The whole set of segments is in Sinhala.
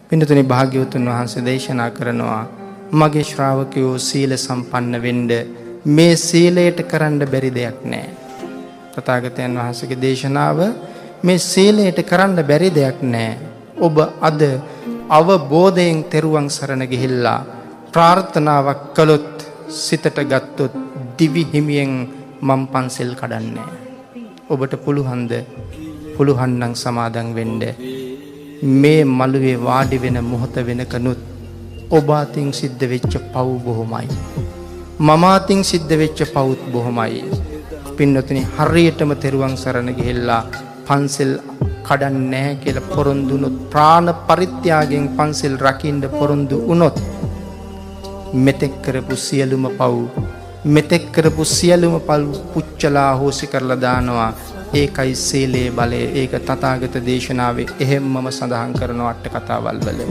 පින්තුනි, භාග්‍යවතුන් වහන්සේ දේශනා කරනවා, මගේ ශ්‍රාවකයෝ සීල සම්පන්න වෙන්න, මේ සීලයට කරන්න බැරි දෙයක් නෑ. තථාගතයන් වහන්සේගේ දේශනාව, මේ සීලයට කරන්න බැරි දෙයක් නෑ. ඔබ අද අවබෝධයෙන් තෙරුවන් සරණ ගිහිල්ලා ප්‍රාර්ථනාවක් කළොත්, සිතට ගත්තොත්, දිවි හිමියෙන් මම් පන්සල් කඩන්නේ. ඔබට පුළුවන්ද? පුළුවන් නම් සමාදන් වෙන්න. මේ මළුවේ වාඩි වෙන මොහොත වෙනකනුත් ඔබ අතින් සිද්ධ වෙච්ච පව් බොහොමයි. මම අතින් සිද්ධ වෙච්ච පවුත් බොහොමයි. පින්නතුනි, හරියටම තෙරුවන් සරණ ගිහිල්ලා පන්සල් කඩන්නේ නැහැ කියලා පොරොන්දු වුණොත්, ප්‍රාණ පරිත්‍යාගයෙන් පන්සල් රකින්න පොරොන්දු වුණොත්, මෙතෙක් කරපු සියලුම පව්, මෙතෙක් කරපු සියලුම පව් පුච්චලා හෝසි කරලා දානවා. ඒකයි සීලේ බලය. ඒක තථාගත දේශනාවේ එහෙම්මම සඳහන් කරනවා අට කතාවල් වල.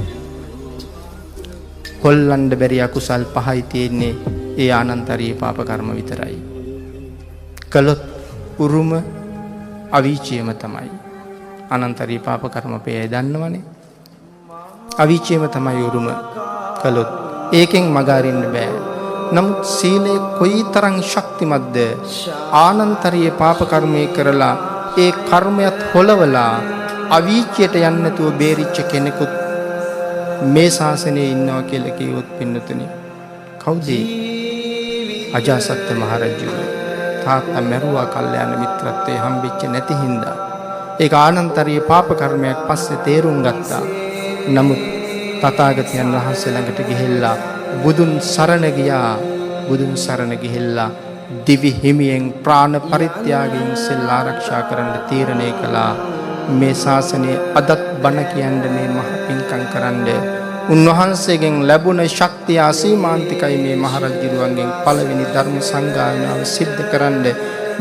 හොල්ලන්න බැරි අකුසල් පහයි තියෙන්නේ. ඒ ආනන්තරීය පාප කර්ම විතරයි. කළොත් උරුම අවීචියම තමයි. අනන්තරීය පාප කර්ම අපේ අය දන්නවනේ. අවීචියම තමයි උරුම කළොත්. ඒකෙන් මග අරින්න බෑ. නමුත් සීලය කොයිතරම් ශක්තිමත්ද? ආනන්තරීය පාප කර්මය කරලා ඒ කර්මයත් හොලවලා අවීචියට යන්නේ නැතුව බේරිච්ච කෙනෙකුත් මේ ශාසනයේ ඉන්නවා කියලා කිව්වොත් පින්නතුනි, කවුද? අජාසත් මහරජු. තාත්තා මැරුවා කල්යාණ මිත්‍රත්වයේ හම්බෙච්ච නැති හින්දා. ඒක ආනන්තරීය පාප කර්මයක් පස්සේ තේරුම් ගත්තා. නමුත් තථාගතයන් වහන්සේ ළඟට ගිහිල්ලා බුදුන් සරණ ගියා. බුදුන් සරණ ගිහිල්ලා දිවි හිමියෙන් ප්‍රාණ පරිත්‍යාගයෙන් සිල් ආරක්ෂා කරන්න තීරණය කළා. මේ ශාසනයේ අදත් බණ කියන්න, මේ මහ පිංකම් කරන්න උන්වහන්සේගෙන් ලැබුණ ශක්තිය අසීමාන්තිකයි. මේ මහරජුරුවන්ගෙන් පළවෙනි ධර්ම සංගායනාව සිද්ධ කරන්න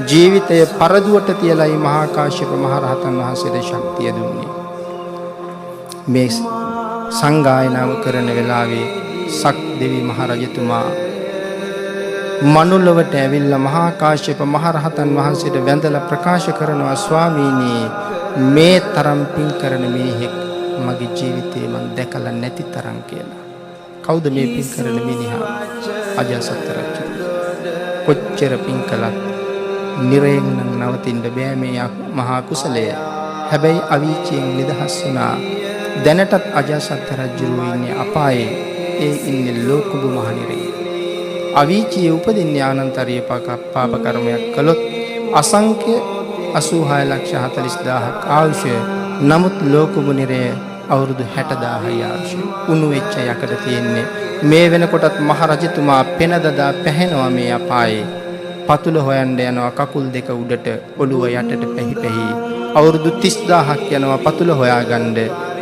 ජීවිතය පරදුවට තියලයි මහා කාශ්‍යප මහ රහතන් වහන්සේට ශක්තිය දුන්නේ. මේ සංගායනාව කරන වෙලාවේ සක් දෙවි මහරජතුමා මනුලොවට ඇවිල්ලා මහා කාශ්‍යප මහ රහතන් වහන්සේට වැඳලා ප්‍රකාශ කරනවා, ස්වාමීනි, මේ තරම් පින් කරන මිනිහෙක් මගේ ජීවිතේ මං දැකලා නැති තරම් කියලා. කවුද මේ පින් කරන මිනිහා? අජාසත් රජු. කොච්චර පින් කළත් නිරයෙන් නම් නවතින්න බෑ මේ මහා කුසලය. හැබැයි අවීචියෙන් නිදහස් වුණා. දැනටත් අජාසත් රජු ඉන්නේ අපායේ. ඒ ඉන්නේ ලෝකුඹු මහ නිරයේ. අවීචියේ උපදින්නේ ආනන්තරීය පාප කර්මයක් කළොත් අසංඛ්‍ය 86 ලක්ෂ 40,000ක් ආයුෂ. නමුත් ලෝකුඹු නිරය අවුරුදු 60,000යි ආයුෂ. උණු වෙච්ච යකඩ තියෙන්නේ. මේ වෙනකොටත් මහ රජතුමා පෙන දදා පැහෙනවා මේ අපායේ. පතුල හොයන්න යනවා, කකුල් දෙක උඩට, ඔළුව යටට පැහි පැහි. අවුරුදු 30,000ක් යනවා පතුල හොයාගන්න.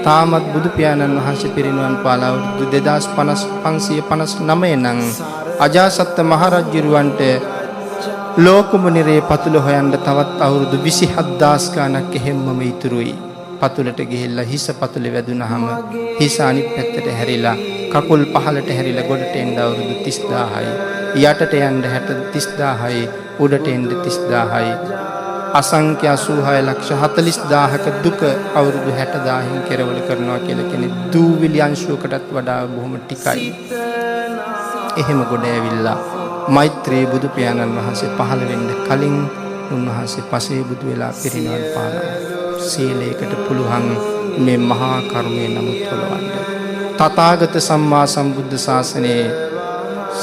තාමත් බුදු පියාණන් වහන්සේ පිරිනිවන් පාලා අවුරුදු 2559 නම් අජාසත් මහරජුරවන්ට ලෝකුඹු නිරේ පතුල හොයන්න තවත් අවුරුදු 27,000 ගාණක් එහෙම්මම ඉතුරුයි. පතුලට ගිහිල්ලා හිස පතුලේ වැදුනහම හිස අනිත් පැත්තට හැරිලා, කකුල් පහළට හැරිලා ගොඩට එන්න අවුරුදු 30,000යි. යටට යන්න 60 30,000යි, උඩට එන්න 30,000යි. අසංඛ්‍ය 86 ලක්ෂ 40,000ක දුක අවුරුදු 60,000න් කෙරවල කරනවා කියලා කියන්නේ දූවිලි අංශුවකටත් වඩා බොහොම ටිකයි. එහෙම ගොඩ ඇවිල්ලා මෛත්‍රී බුදු පියාණන් වහන්සේ පහළ වෙන්න කලින් උන්වහන්සේ පසේ බුදු වෙලා පිරිනිවන් පානවා. සීලයකට පුළුවන් මේ මහා කර්මය නමුත් හොලවන්න. තථාගත සම්මා සම්බුද්ධ ශාසනයේ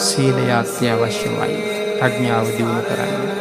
සීලය අත්‍යවශ්‍යමයි. ප්‍රඥාව දියුණු කරන්න.